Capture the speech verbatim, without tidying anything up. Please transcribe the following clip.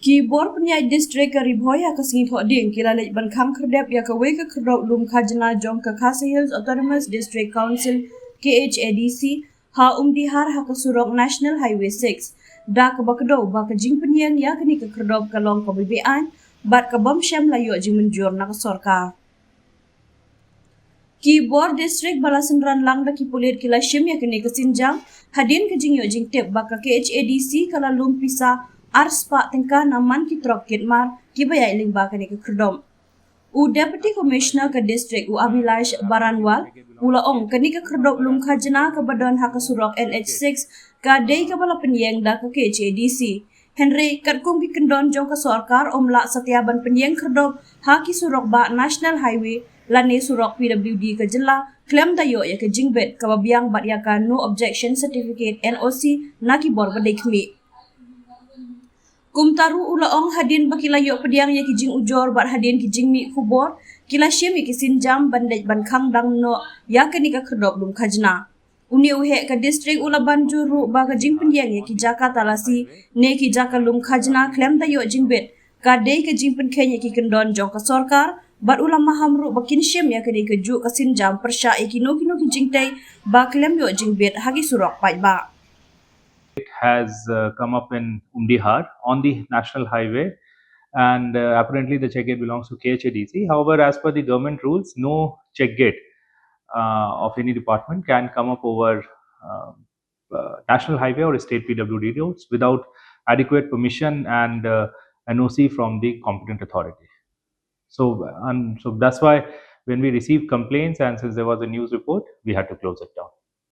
Ki bor pynïaid district ka Ri Bhoi ha ka sngi Thohdieng ki la leit ban khang khyrdep ïa kawei ka khyrdop lum khajna jong ka Khasi Hills Autonomous District Council, K H A D C, ha Umdihar ha ka surok National Highway six. Da kaba kdew ba ka jingpynïeng ïa kane ka khyrdop ka long kaba beaiñ bad ka bym shym la ïoh jingmynjur na ka sorkar. Ki bor district ba la synran lang da ki pulit ki la shim ïa kane ka sienjam hadien ka jingïoh jingtip ba ka K H A D C ka la lum pisa ar spah tyngka na man ki trok kit mar kiba ïaid lyngba kane ka khyrdop. U Deputy Commissioner ka district, u Abhilash Baranwal, u la ong kane ka khyrdop lum khajna kaba don ha ka surok N H six ka dei kaba la pynïeng da ka K H A D C. Hynrei katkum ki kyndon jong ka sorkar, ym lah satia ban pynïeng khyrdop ha ki surok bah National Highway lane surok P W D ka jylla khlem da ïoh ïa ka jingbit kaba biang bad ïa ka No Objection Certificate, N O C, na ki bor ba dei khmih. Kumta ruh u la ong hadien ba ki la ïoh pdiang ïa ki jingujor bad hadien ki jingmih khubor, ki la shim ïa ki sienjam ban leit ban khang dang noh ïa kane ka khyrdop lum khajna. Une u heh ka district u la ban jur ruh ba ka jingpynïeng ïa ki jaka talasi ne ki jaka lum khajna khlem da ïoh jingbit ka dei ka jingpynkheiñ ïa ki kyndon jong ka sorkar, bad u la maham ruh ba kin shim ïa kane kajuh ka sienjam pyrshah ïa kino kino ki jingtei ba khlem ïoh jingbit ha ki surok paidbah. It has uh, come up in Umdihar on the national highway, and uh, apparently the check gate belongs to K H A D C. However, as per the government rules, no check gate uh, of any department can come up over uh, uh, national highway or state P W D roads without adequate permission and uh, N O C from the competent authority. So, and so that's why when we received complaints, and since there was a news report, we had to close it down.